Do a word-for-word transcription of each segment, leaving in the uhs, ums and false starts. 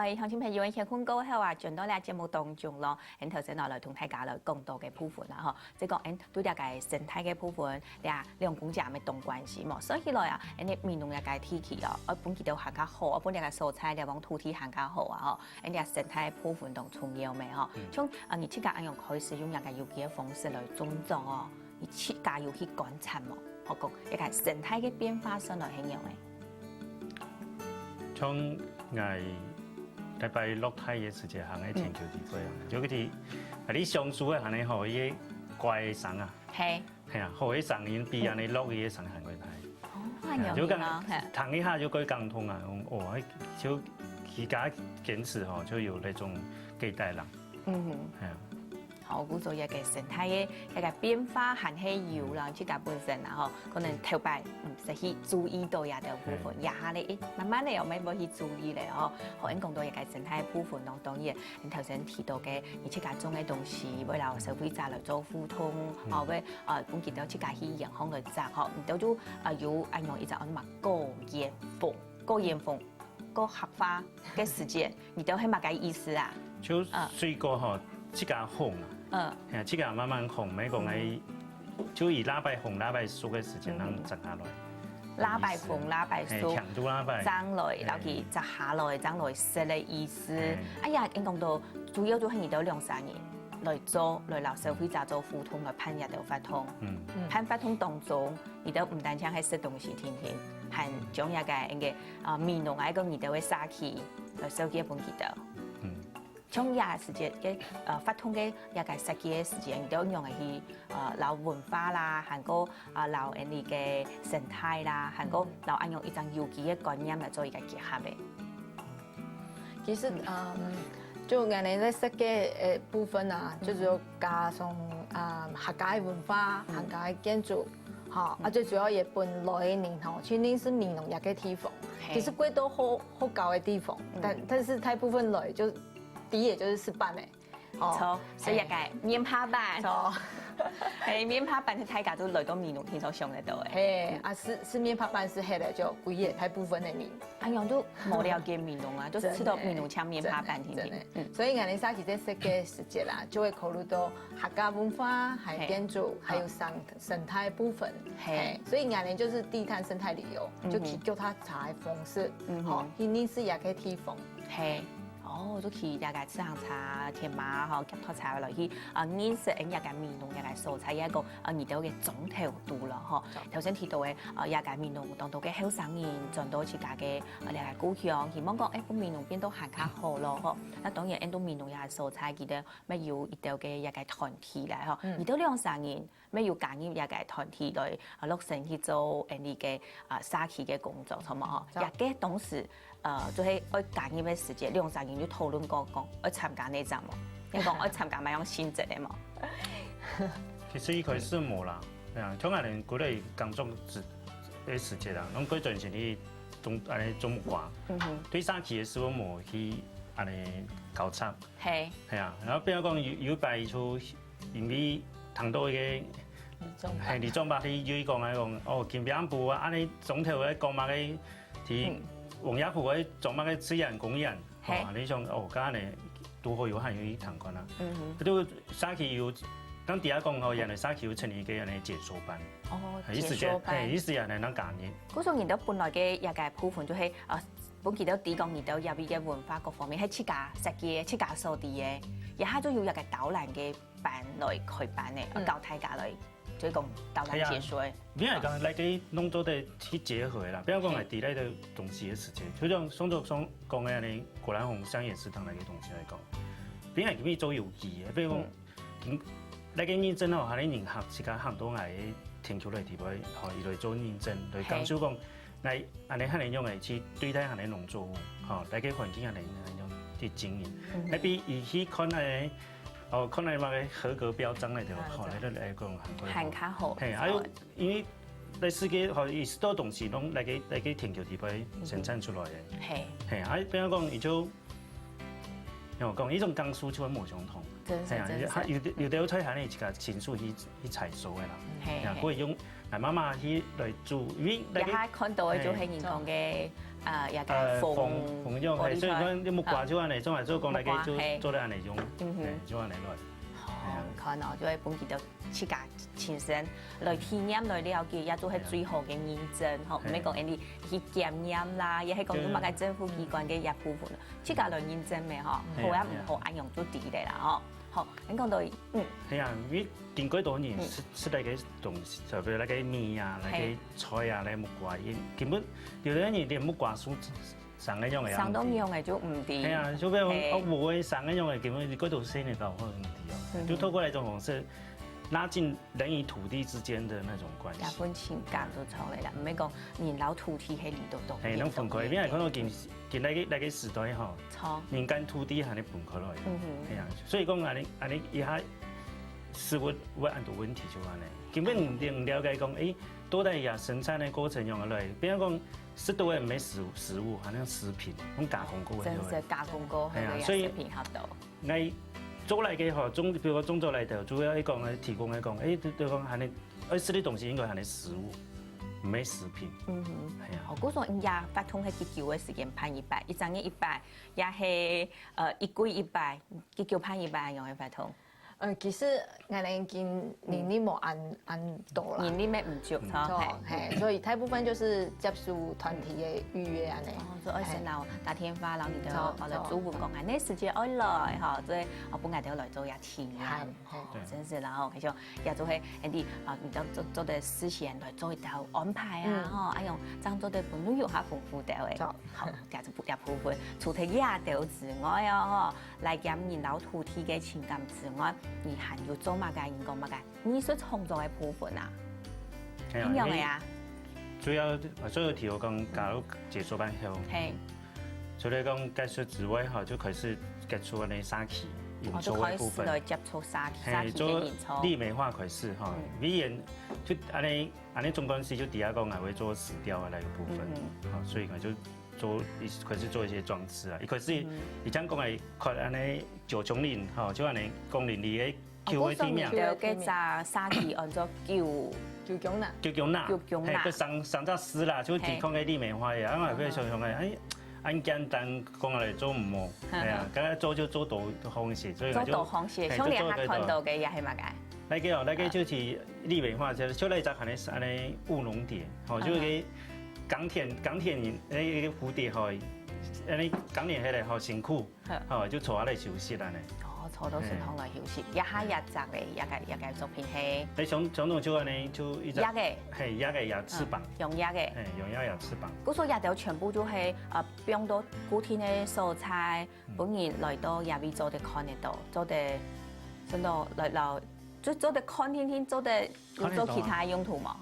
哎，鄉親朋友，歇睏過後啊，轉到這節目當中咯。𠊎頭先哦來同大家來講到个部分啦，吼，即講，𠊎對這个生態个部分，這兩公姐乜當關心哦。所以來啊，𠊎美濃這个地區哦，愛分佢兜還較好，愛分這个所在，這方土地還較好啊，吼，𠊎這生態部分當重要咩，吼。像啊，你自家恁樣開始用這个有機个方式來種作哦，你自家有去觀察無？好講，這个生態个變化上來係仰个？ 像𠊎禮拜落大雨个時節，行个田坵地背啊，尤其係啊，你上樹个行个吼，一个怪个聲啊，係，係啊，吼，一聲音比恁呢落雨个聲還過大。哦，恁樣就講，聽一下就過感動啊，哦，就自家堅持吼，就有那種期待啦。嗯哼，係啊。 好，故所這个生態个這个變化還係有啦，自家本身啦吼，可能頭擺毋識去注意到這兜部分，這下咧，誒，慢慢个哦，慢慢去注意咧吼。好，𠊎講到這个生態部分咯，當然，你頭先提到个，你自家種个東西，會摎消費者來做互動，吼，會呃，分佢兜自家去遠方來摘吼，你兜就呃有恁樣一隻安嘛高原蜂，高原蜂，高黑化个時節。 你兜係麼个意思啊？就水果吼，自家烘啊，嗯，係啊，自家慢慢烘，毋係講愛，就以禮拜烘禮拜熟个時間正摘下來。禮拜烘禮拜熟，係，強度禮拜，正來，然後佢摘下來，正來食个意思。哎呀，𠊎講到主要就係你兜兩儕人來做，來摎消費者做互動，來辦這兜活動。嗯，辦活動當中，你兜毋單淨係食東西定定，還將這个恁个啊美濃啊，一个你兜个社區 來紹介分佢兜。嗯，像這時節个呃活動个這个設計个時間，你兜仰般去呃摎文化啦，還過啊摎𠊎俚个生態啦，還過摎恁樣一種有機个觀念來做一个結合个。其實嗯，就𠊎俚在設計个部分啊，就主要加上啊客家个文化、客家个建築，吼，啊最主要也分來个人吼，去認識美濃這个地方。其實過多好 好搞个地方，但但是大部分來就第一也就是食飯誒。哦，著，所以這个面帕粄，著，係面帕粄係大家都來到美濃定著想得到誒。係啊，食食面帕粄食忒了就歸个大部分个人，哎呀，都無了解美濃啊，就知道美濃像面帕粄定定。嗯，所以𠊎俚社區在設計時節啦，就會考慮到客家文化、還有建築，還有生生態部分。係，所以𠊎俚就是低碳生態旅遊，就騎腳踏車个方式，吼，去認識這个地方。係，哦，就騎這个自行車、電馬吼，腳踏車來去啊認識𠊎俚這个美濃這个所在，一个啊你兜个莊頭肚咯吼。頭先提到个啊這个美濃當多个後生人轉到自家个啊這个故鄉，希望講誒，分美濃變到還較好咯吼。那當然，恁多美濃這个所在，佢兜乜有一兜个這个團體啦吼，你兜兩儕人 乜有加入這个團體來啊落成去做𠊎俚个啊社區个工作，著無吼？這个當時呃就係愛加入个時節，兩儕人有討論過講愛參加哪隻無？你講愛參加麼樣性質个無？其實一開始無啦，係啊，像𠊎俚過來工作時个時節啦，攏過專心去種恁呢種木瓜，對社區个事務無去恁呢交插。係，係啊，然後變做講有有一擺就 因為聽到一个里長伯，係里長伯佢有講啊講，哦，今晡暗晡啊，恁呢莊頭个講麼个，在王爺湖个做麼个自然公園，吼，你想哦，該恁呢拄好有閒有去聽看啊。佢就社區有，當底下講吼，原來社區有成立一个恁呢解說班，哦，係，意思就，解說班，係，意思也能能加入。故所你兜本來个一个部分就係啊，分佢兜知講你兜這位个文化各方面，係自家設計个，自家所知个，這下就有一个導覽个 班來開班呢，教大家來，就係講導覽解說个。你係講來个農作个去結合啦，比如講來地內个東西个時間，就像上頭上講个恁呢，果然紅香也是當來个東西來講，比如講做有機个，比如講，嗯，來个認證吼，還有人客自家行到來个田坵个地方，吼，佢來做認證，來感受講，來恁呢還能用个去對待恁呢農作物，吼，來个環境恁呢用去經營，那比佢去看个 哦，看來嘛个合格標章來對吧？吼，來來來講還過。還較好。係，還有因為在世界吼，有當多東西攏來个來个田坵地方生產出來个。係。係，啊，比如講，佢就，像講，一種感受就會無相同。真係，係啊，真係。佢有兜，有兜菜還係自家親手去，去採收个啦。係，係啊，係。佢會用，啊，媽媽去來煮，因為該个，也還看到个就係人講个，嘿。呃，一个，呃，蜂，蜂，蜂蛹，玻璃菜。嘿，所以講，你木瓜就恁樣，啊。做來做講，來个就木瓜，嘿。做得恁樣用，嗯哼。嘿，就恁樣來。哦，係啊。你看哦，就會分佢兜自家親身來體驗、來了解，也就係最好个認證，吼，係啊。毋係講，哎，你去檢驗啦，也係講有麼个政府機關个一部分，自家來認證个，吼，係啊，好也毋好，係啊。恁樣就知个啦，吼。 好，恁講到，嗯。係啊，因為經過多年，嗯。食，食該个東西，特別該个米啊，該个係。菜啊，該个木瓜，因，根本有个人連木瓜樹生个樣个也毋知。生到樣个就毋知。係啊，就比如講，係。哦，無个生个樣个，根本你過多歲你都可能毋知哦。嗯。就透過那種方式，拉近人與土地之間的那種關係。這份情感都出來了，毋係講人摎土地係你都懂，嘿，你懂，攏分開，你因為看到今 今來个，來个時代吼，著。人間土地還係分開來个。嗯哼。係啊，所以講恁樣，恁樣一下食物會恁多問題就恁樣。根本毋了，毋了解講，誒，到底呀生產个過程用个來，比如講食到个毋係食物，食物，好像食品，用加工過个。真係加工過，係啊，所以食品好多。 𠊎做來个吼，種，比如講種出來个，主要係講，提供來講，誒，就，就講恁樣，愛食个東西應該恁樣食物，毋係食品。嗯哼。係啊。哦，故所你也活動係幾久个時間辦一擺，一隻月一擺，也係，呃，一季一擺，幾久辦一擺恁樣个活動？呃，其實𠊎等已經能力無恁，恁多啦。能力乜毋足，嗯。著，嘿。嘿，所以大部分就是接受團體个預約恁樣。哦，所以愛先摎打電話，摎你兜，著，哦，來注文講，著。恁樣時間愛來，吼，所以，哦，分𠊎兜來做一下體驗。 係，係。哦，對。真係啦吼，其實也就係，Andy，啊，你兜做，做得事先來做一道安排啊，嗯。吼，哎喲，恁樣做得分你有較豐富兜个。著。好，這，這部分，除忒這兜之外哦，吼，來檢驗摎土地个情感之外，你還有做麼个，你講麼个藝術創作个部分啊？係啊，仰般个啊？因為主要，呃，所以提到講，假如解說班後，嘿。 除了講藝術之外，吼，就開始接觸恁樣社區營造个部分。哦，就開始來接觸社區，嘿，社區个營造。做綠美化開始，吼，嗯。語言就恁樣，恁樣總幹事就底下講，𠊎會做石雕个那個部分，嗯哼。吼，所以𠊎就做，一，開始做一些裝置啊。一開始，嗯。你像講个，看恁樣九芎林，吼，就恁樣講林裡个 哦，舊个地名。故所你兜該隻社區安做舊，舊芎林。舊芎林。舊芎林。嘿，該三，三隻字啦，就提供个綠美化个，嘿。啊，𠊎想想个，哎，恁簡單講來做毋好，嗯哼。哎呀，剛剛做就做多方式，所以𠊎就，做多方式，嘿，像你下看到个也係麼个？就做這個。那個哦，那個就是綠美化，就，就那一隻可能是恁樣務農蝶，吼，嗯哼。就係該耕田，耕田人，那個蝴蝶吼，那個耕田下來吼，辛苦。 好。吼，就坐下來休息恁樣。哦，坐到脣項來休息。嘿。這下這隻咧，這個，這個作品係。哎，像，像種就恁樣，就一隻，蝶个。嘿，蝶个，蝶翅膀。嗯，用蝶个。嘿，用蝶，蝶翅膀。故所這兜全部就係，呃，放到固定个所在，嗯。分人來到這位做得看得到，做得，真个來，來，就做得看定定，做得有做其他用途無？看得到啊。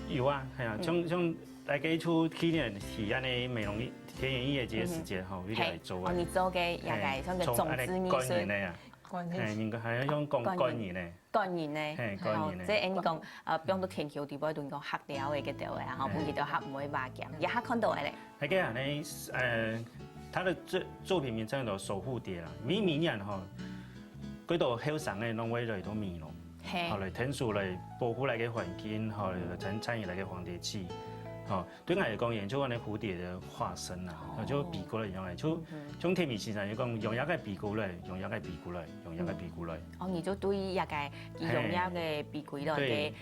有啊，係啊，嗯。像，像 大概就去年係恁樣美濃田園音樂節个時節吼，嗯哼。有來做个。嘿，哦，你做个大概嘿，算个種子藝術。種恁樣觀念个啊。觀念。嘿，應該還要用講觀念。觀念个。觀念个。嘿，觀念个。哦，這恁樣講，呃，放到田坵底背，就講合了个，該兜个啊，吼，嘿。分佢兜合毋會瓦解。這下看到个咧。那個啊，那，呃，他的作，作品名稱叫守護蝶啦，每，每年吼，幾多後生个攏會來到美濃。 嘿。吼，來𢯭手來保護該个環境，吼，嗯。來參，參與該个黃蝶季。吼，對𠊎來講，研究恁樣蝴蝶个化身啊，哦。就飛過來樣个，就，嗯哼。像天美先生就講，用這個飛過來，用這個飛過來，用這個飛過來。哦，你就對這個，用這個飛過來个，嘿。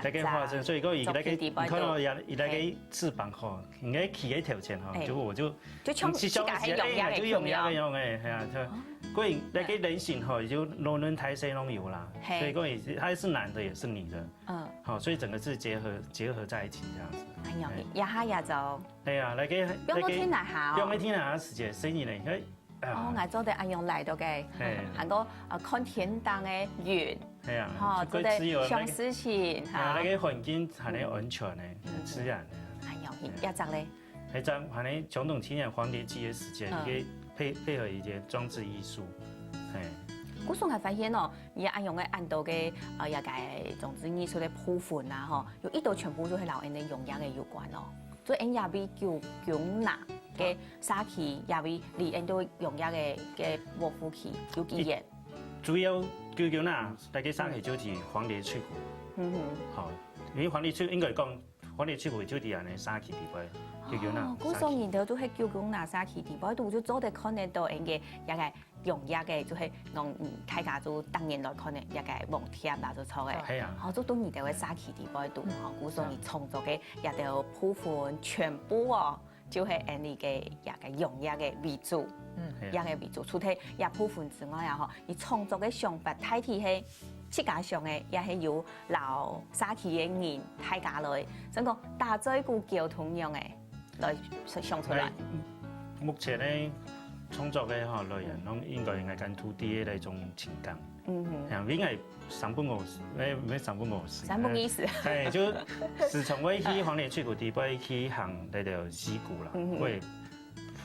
對，這個化身，所以講，佢那個，作品底背你看到佢，佢那個，嘿。翅膀吼，應該企在頭前吼，嘿。結果我就 就像自家係用蝶个，哎，就用蝶个樣个，係啊，就，哦。所以那個人形吼，就無論大細攏有啦，嘿。所以講也是，它是男的也是女的，嗯。好，所以整個是結合，結合在一起這樣子。哎喲，嘿。這下也就，對啊，那個，放到天底下哦。那個，放到天底下時節，生意呢，哎，啊。哦，𠊎做得恁樣來到个，嘿。還過，呃，看天頂个雲，係啊，吼，就做得想事情，啊，哈。那個環境還係安全个，嗯。自然个。哎喲，這隻咧？ 該隻還係傳統青年黃蝶季个時節，嗯。一個配，配合一個裝置藝術，嘿。故所𠊎發現哦，你恁樣个恁多个，呃，這個裝置藝術个部分啊，吼，有一兜全部就係摎𠊎等用蝶个有關哦。所以𠊎等這位九芎林个社區，這位離𠊎等用蝶个，个保護區有幾遠？主要九宮啦，大家社區就係黃蝶翠湖。嗯哼。好，因為黃蝶翠應該講，黃蝶翠湖就係恁呢社區底背，九宮啦。哦，故所人兜就係九宮啦社區底背，都就做得看得到恁个，也个用藥个，就係講，嗯，大家就當然來看个，也个網帖啦，就錯个。係啊。好，就到你兜个社區底背都，好，故所你創作个也都部分全部哦。 就係恁呢个這个用藥个為主，嗯，係啊。藥个為主。除忒這部分之外啊，吼，你創作个想法大體係自家想个，也係有摎社區个人大家來，算講打嘴鼓溝通樣个，來想出來。目前呢，創作个吼來源，攏應該應該跟土地个那種情感。 嗯哼。因為𠊎三不五時，誒，毋係三不五時，三不五時。誒，就時常會去黃蝶翠湖底背去行該條溪谷啦，嗯哼。會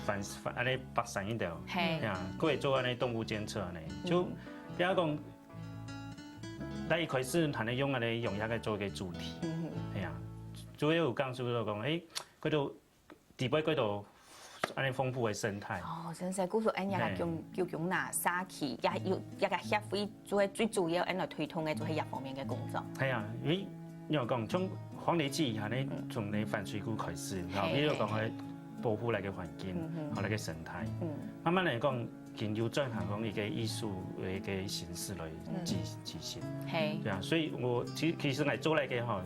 翻翻恁呢跋山一條，係。呀，會做恁呢動物監測恁呢，就嗯哼。比如講，該一開始還係用恁呢用藥來做一個主題，嗯哼。係啊，就會有講述到講，誒，佢都 底背幾多恁呢豐富个生態。哦，真係，故所恁樣个九九宮啦社區，也有一個協會，就係最主要恁來推動个，就係這方面个工作。係啊，因為你有講，從黃蝶祭以後呢，從你反水庫開始，然後你有講个保護那個環境，嗯哼。還有那個生態，嗯。慢慢來講， 緊有轉行講一個藝術个一個形式來進進行。係。對啊，所以𠊎其其實𠊎做來个吼，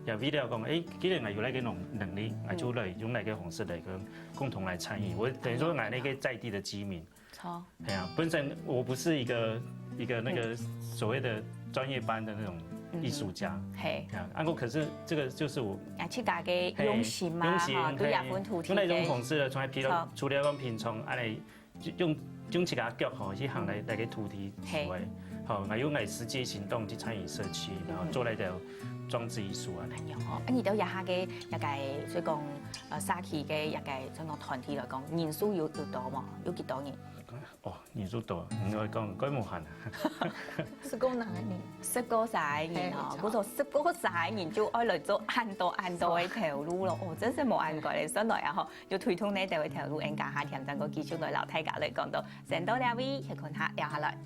也為了講，誒，既然𠊎有那個能能力，𠊎就來用那個方式來跟共同來參與。𠊎等於說𠊎那個在地的居民。著。哎呀，本身我不是一個一個那個所謂的專業班的那種藝術家。係。啊，啊，我可是這個就是我啊，自家个用心嘛，用心，吼，對這份土地个。用那種方式的，從來譬如，除了講平常，哎， 用用自家腳吼去行來來个土地之外，吼，𠊎用𠊎實際行動去參與社區，然後做那條裝置藝術啊。恁樣哦，啊，你兜這下个一個，所以講，呃，社區个一個，算講團體來講，人數有有多無？有幾多人？哦，人數多，應該講該無限啊。十過儕人。十過儕人哦，係，故所十過儕人就愛來做恁多恁多个頭路咯。哦，真係無恁該咧，算來啊吼。 有推動呢，這位頭路，𠊎等下添正過繼續來摎大家來講到，先到這位，歇睏下，尞下來。